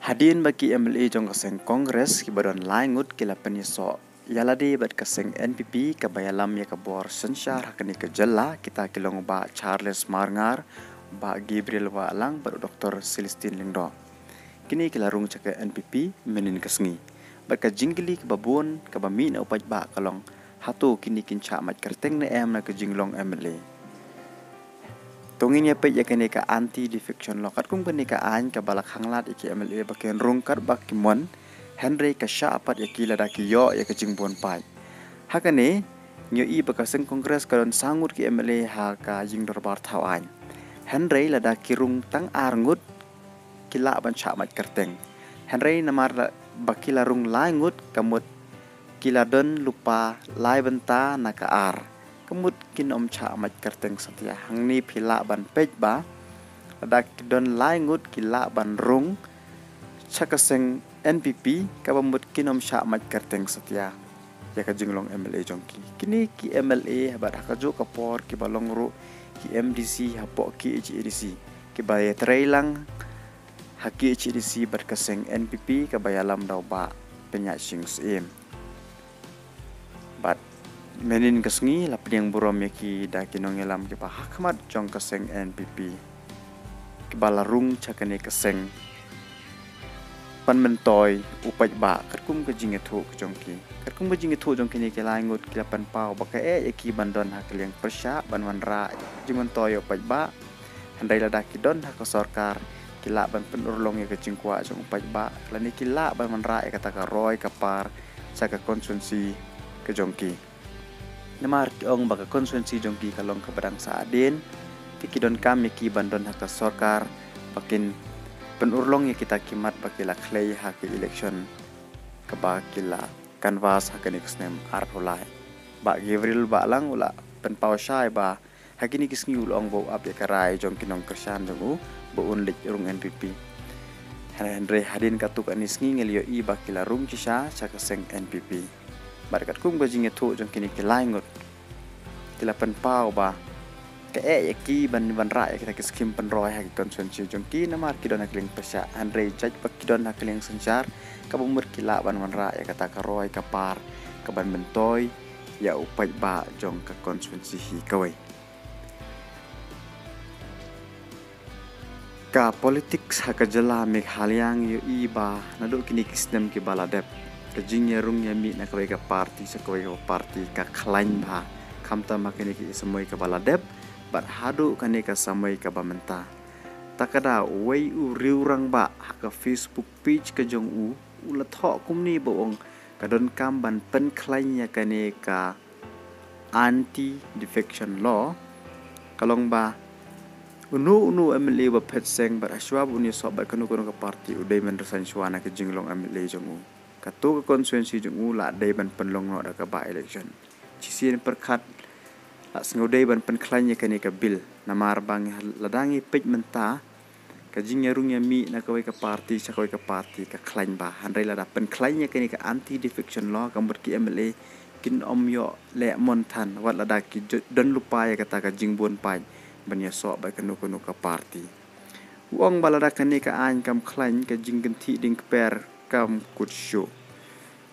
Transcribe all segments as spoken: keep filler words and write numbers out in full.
Hadien ba ki M L A jong ka seng Congress kiba don lai ngut ki la pynïasoh ïalade bad ka seng N P P kaba ïalam ïa ka bor synshar ha kane ka jylla, kita ki long u Bah Charles Marngar, Bah Gabriel Wahlang bad u Doktor Celestine Lyngdoh. Kine ki la rung sha ka N P P mynnin ka sngi. Bad ka jingkylli kaba bun kaba mih na u paidbah ka long, hato kine kin shah mait kyrteng ne em na ka jinglong M L A. To ngin ïa peit ïa kane ka Anti Defection Law, katkum kane ka aiñ kaba la khanglad ïa ki M L A ba kin rung katba ki mon, hynrei ka shah pat ïa ki lada ki ïoh ïa ka jingbun paid. Ha kane, ngi ïohi ba ka seng Congress ka don saw ngut ki M L A ha ka jingdorbar thaw aiñ. Hynrei lada ki rung tang ar ngut, ki lah ban shah mait kyrteng. Hynrei namar la, ba ki la rung lai ngut, ka mut ki la don lypa lai bynta na ka ar, ka mut kin ym shah mait kyrteng satia. Hangne phi lah ban peit ba lada ki don lai ngut ki lah ban rung sha ka seng N P P, kaba mut kin ym shah mait kyrteng satia ïa ka jinglong M L A jong ki. Kine ki M L A bad ha kajuh ka por kiba long ruh ki M D C hapoh K H A D C, kiba ïatrei lang ha K H A D C bad ka seng N P P kaba ïalam da u Bah Pynïaid Sing Syiem. Bad mynnin ka sngi la pdiang burom ïa ki da ki nongïalam kiba ha khmat jong ka seng N P P, kiba la rung sha kane ka seng ban myntoi u paidbah katkum ka jingïathuh ka jong ki. Katkum ka jingïathuh jong kine ki lai ngut, ki la pynpaw ba ka eh ïa ki ban don ha ka liang pyrshah ban wanrah jingmyntoi ïa u paidbah. Hynrei lada ki don ha ka sorkar, ki lah ban pynurlong ïa ka jingkwah jong u paidbah, lane ki lah ban wanrah ïa kata ka roi ka par sha ka constituency ka jong ki. Namar ki ong ba ka constituency jong ki ka long kaba dang sah hadien, te ki donkam ïa ki ban don ha ka sorkar ba kin pynurlong ïa kita ki mat ba ki la khlei ha ka election kaba ki la canvass ha kane ka snem arphew lai. Bah Gabriel Wahlang u la pynpaw shai ba ha kine ki sngi u la ong ba u ap ïa ka rai jong ki nongkyrshan jong u ba un leit rung N P P. Hynrei hadien katto katne sngi ngi la ïohi ba ki la rung shisha sha ka seng N P P. Bad katkum ka jingïathuh jong kine ki lai ngut, ki la pynpaw ba ka eh ïa ki ban wanrah ïa kita ki skim pynroi ha ki constituency jong ki namar ki don ha ka liang pyrshah. Hynrei jait ba ki don ha ka liang synshar, kaba mut ki lah ban wanrah ïa kata ka roi ka par kaban myntoi ïa u paidbah jong ka constituency hi kawei. Ka politics ha ka jylla Meghalaya ngi ïohi ba naduh kine ki snem kiba la dep, ka jingïarung ïamih na kawei ka party sha kawei ka party ka khlaiñ bha, khamtam ha kane ka samoi kaba la dep bad haduh kane ka samoi kaba mynta. Ta ka daw uwei u riew rangbah ha ka Facebook page ka jong u, u la thoh kumne ba u ong ka donkam ban pynkhlaiñ ïa kane ka Anti Defection Law, ka long ba uno uno M L A uba phet seng bad hashwa ba un ïasoh bad kano kano ka party u dei ban resign shwa na ka jinglong M L A jong u. Kato ka constituency jong u la dei ban pynlong noh da ka by election. Shisien pyrkhat la sngew dei ban pynkhlaiñ ïa kane ka bill, namar ba ngi lada ngi peit mynta ka jingïarung ïamih na kawei ka party sha kawei ka party ka khlaiñ bha. Hynrei lada pynkhlaiñ ïa kane ka Anti Defection Law, ka mut ki M L A kin ym ïoh leh mon than wat lada ki don lypa ïa kata ka jingbun paid ban ïasoh bad kano kano ka party. U ong ba lada kane ka aiñ kam khlaiñ, ka jingkynthih dieng kper kam kut shuh.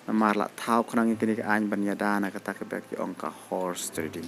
Namar la thaw khnang ïa kane ka aiñ ban ïada na kata kaba ki ong ka horse trading.